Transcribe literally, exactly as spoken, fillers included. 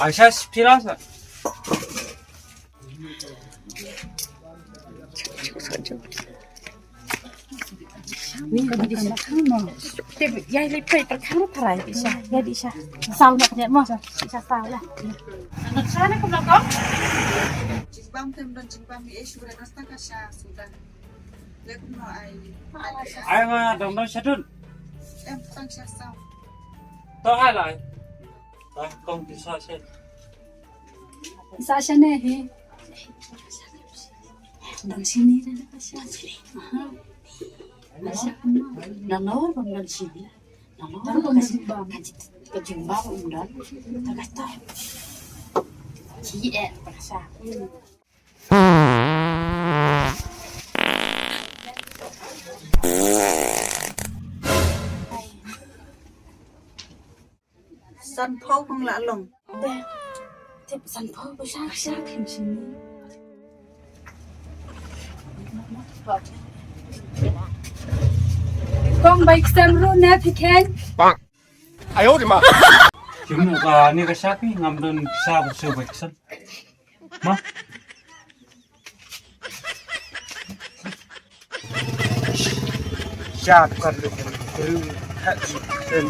Ai, sa, sa, sa. Te ya le pei per kano parai di sa. Ya di sa. Sau na kanya mo. Di sa sau la. Sa na kumno ko? Jingbam tem don jingbam ni eh sure nasta ka sa sudah. Le kumno ai. Ai nga dong dong sadun. Em tang sa sau. To ai lai. Ai kong di sa sa. Sa sa ne hi. Dang sini dah nak sa. Aha. Nalor bang dang sini. Nalor bang dang sini bang. Ka jingbam um dang. Ka kata. Ci eh paksa. Sanphew pang la long. Te, te sanphew ba sha sha phin sini. Kong bai ksem ru ne phi khen. Ayo di ma. Kim ka ni ka sha phi ngam don sa ba su bai ksem. Ma. Sha kar lu kru ha i ken.